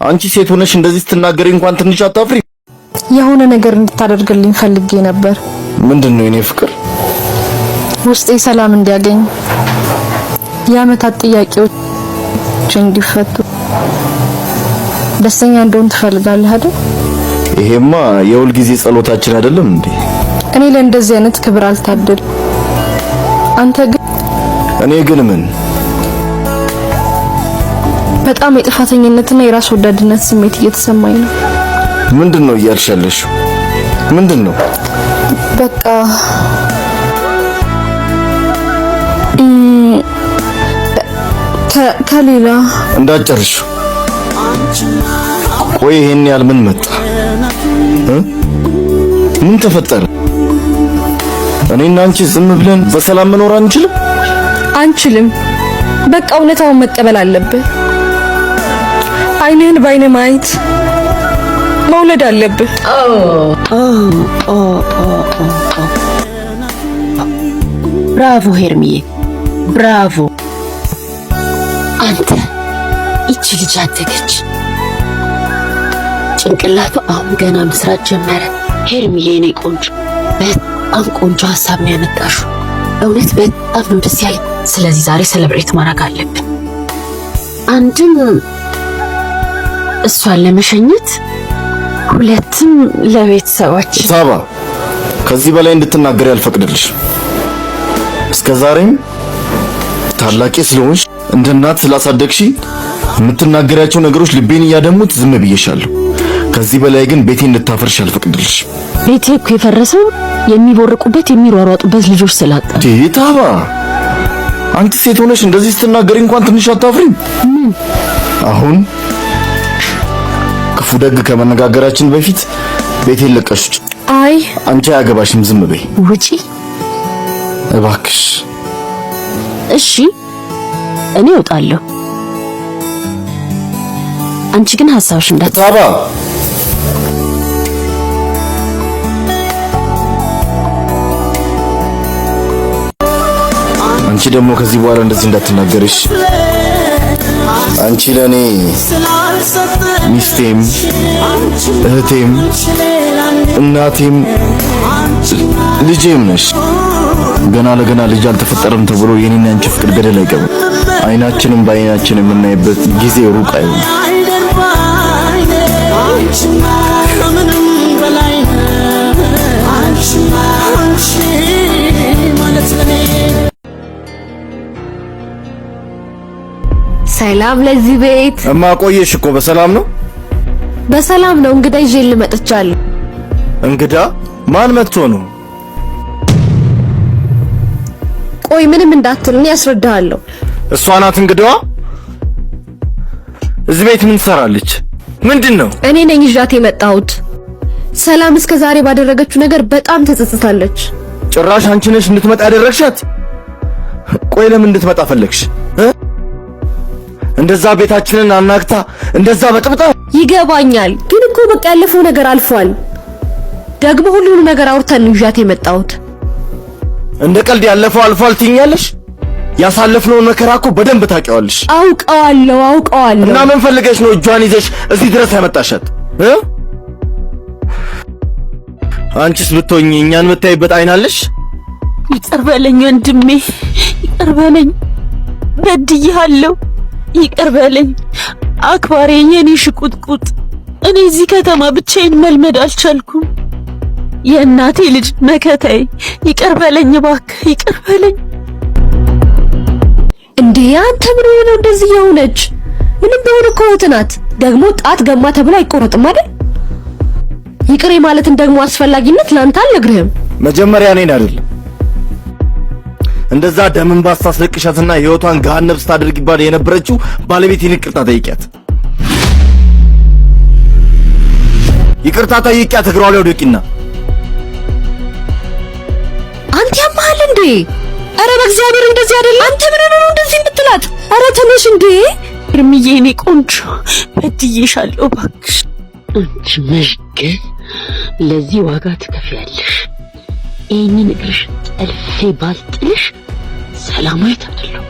አንቺ ሴት ሆነሽ እንደዚህ ስትናገሪ እንኳን ትንሽ አታፍሪ? የሆነ ነገር እንድታደርግልኝ ፈልጌ ነበር። ምንድን ነው የኔ ፍቅር? ውስጤ ሰላም እንዲያገኝ፣ የአመታት ጥያቄዎች እንዲፈቱ፣ ደስተኛ እንደሆን ትፈልጋለህ አይደል? ይሄማ የሁል ጊዜ ጸሎታችን አይደለም እንዴ? እኔ ለእንደዚህ አይነት ክብር አልታደል። አንተ ግን እኔ ግን ምን? በጣም የጥፋተኝነትና የራስ ወዳድነት ስሜት እየተሰማኝ ነው። ምንድን ነው እያልሽ ያለሽው? ምንድን ነው? በቃ ከሌላ እንዳጨርሽ። ቆይ ይሄን ያህል ምን መጣ? ምን ተፈጠረ? እኔና አንቺ ዝም ብለን በሰላም መኖር አንችልም? አንችልም። በቃ እውነታውን መቀበል አለብህ። አይንህን በአይንህ ማየት፣ መውለድ አለብህ። ብራቮ ሄርሚዬ፣ ብራቮ አንተ። ይቺ ልጅ አደገች፣ ጭንቅላቱ አሁን ገና መስራት ጀመረ። ሄርሚዬ የኔ ቆንጆ፣ በጣም ቆንጆ ሀሳብ ነው ያመጣሽው። እውነት በጣም ነው ደስ ያለኝ። ስለዚህ ዛሬ celebrate ማድረግ አለብን። አንድም እሷን ለመሸኘት፣ ሁለትም ለቤተሰባችን። ሳባ፣ ከዚህ በላይ እንድትናገሪ አልፈቅድልሽ። እስከ ዛሬም ታላቄ ስለሆንሽ፣ እንደ እናት ስላሳደግሽ የምትናገሪያቸው ነገሮች ልቤን እያደሙት ዝም ብዬሻለሁ። ከዚህ በላይ ግን ቤቴ እንድታፈርሽ አልፈቅድልሽ። ቤቴ እኮ የፈረሰው የሚቦርቁበት የሚሯሯጡበት ልጆች ስላጣ። ታባ፣ አንቺ ሴት ሆነሽ እንደዚህ ስትናገሪ እንኳን ትንሽ አታፍሪም? አሁን ክፉ ደግ ከመነጋገራችን በፊት ቤቴን ለቀሽ ውጪ። አይ። አንቺ አያገባሽም፣ ዝም በይ። ውጪ። እባክሽ። እሺ፣ እኔ እወጣለሁ። አንቺ ግን ሀሳብሽ እንዳት ታባ፣ አንቺ ደግሞ ከዚህ በኋላ እንደዚህ እንዳትናገርሽ። አንቺ ለኔ ሚስቴም እህቴም እናቴም ልጄም ነሽ። ገና ለገና ልጅ አልተፈጠረም ተብሎ የኔና ያንቺ ፍቅር ገደል አይገባም። አይናችንም በአይናችን የምናይበት ጊዜ ሩቅ አይሆንም። ሰላም ለዚህ ቤት። እማ፣ ቆየሽ እኮ፣ በሰላም ነው? በሰላም ነው። እንግዳ ይዤ ልመጥቻለሁ። እንግዳ? ማን መጥቶ ነው? ቆይ፣ ምንም እንዳትል፣ እኔ አስረዳሃለሁ። እሷ ናት እንግዳዋ? እዚህ ቤት ምን ትሰራለች? ምንድን ነው? እኔ ነኝ ይዣት የመጣሁት። ሰላም እስከ ዛሬ ባደረገችው ነገር በጣም ተጸጽታለች። ጭራሽ አንቺ ነሽ እንድትመጣ ያደረግሻት? ቆይ ለምን እንድትመጣ ፈለግሽ? እ? እንደዛ ቤታችንን አናግታ፣ እንደዛ በጥብጣ። ይገባኛል፣ ግን እኮ በቃ ያለፈው ነገር አልፏል። ደግሞ ሁሉንም ነገር አውርተን ነው ይዣት የመጣሁት። እንደ ቀልድ ያለፈው አልፏል ትይኛለሽ? ያሳለፍነውን መከራ እኮ በደንብ ታውቂዋለሽ። አውቀዋለሁ፣ አውቀዋለሁ። እና ምን ፈልገሽ ነው እጇን ይዘሽ እዚህ ድረስ ያመጣሻት? እ? አንቺስ ብትሆኚ እኛን የምታይበት አይን አለሽ? ይቅር በለኝ ወንድሜ፣ ይቅር በለኝ፣ በድዬሃለሁ። ይቅር በለኝ አክባሬ፣ የኔ ሽቁጥቁጥ። እኔ እዚህ ከተማ ብቻዬን መልመድ አልቻልኩም። የእናቴ ልጅ መከታዬ፣ ይቅር በለኝ እባክህ፣ ይቅር በለኝ። እንዴ፣ አንተ ምን ሆነህ ነው እንደዚህ የሆነች? ምንም ቢሆን እኮ እህት ናት። ደግሞ ጣት ገማ ተብሎ አይቆረጥም አይደል? ይቅር ማለትን ደግሞ አስፈላጊነት ላንተ አልነግርህም። መጀመሪያ እኔን አይደለም፣ እንደዛ ደም እንባ ስታስለቅሻትና ህይወቷን ገሃነም ስታደርጊባት የነበረችው ባለቤቴን ይቅርታ ጠይቂያት። ይቅርታ ጠይቂያት፣ እግሯ ላይ ውደቂና። አንተ ያመሃል እንዴ? ኧረ በእግዚአብሔር እንደዚህ አይደለም። አንተ ምን ሆነህ ነው እንደዚህ የምትላት? ኧረ ተነሽ እንዴ! እርምዬ፣ የኔ ቆንጆ፣ በድዬሻለሁ፣ እባክሽ። አንቺ መዥገር፣ ለዚህ ዋጋ ትከፍያለሽ። ይህንን እግርሽ ጠልፌ ባልጥልሽ ሰላማዊት አይደለሁም።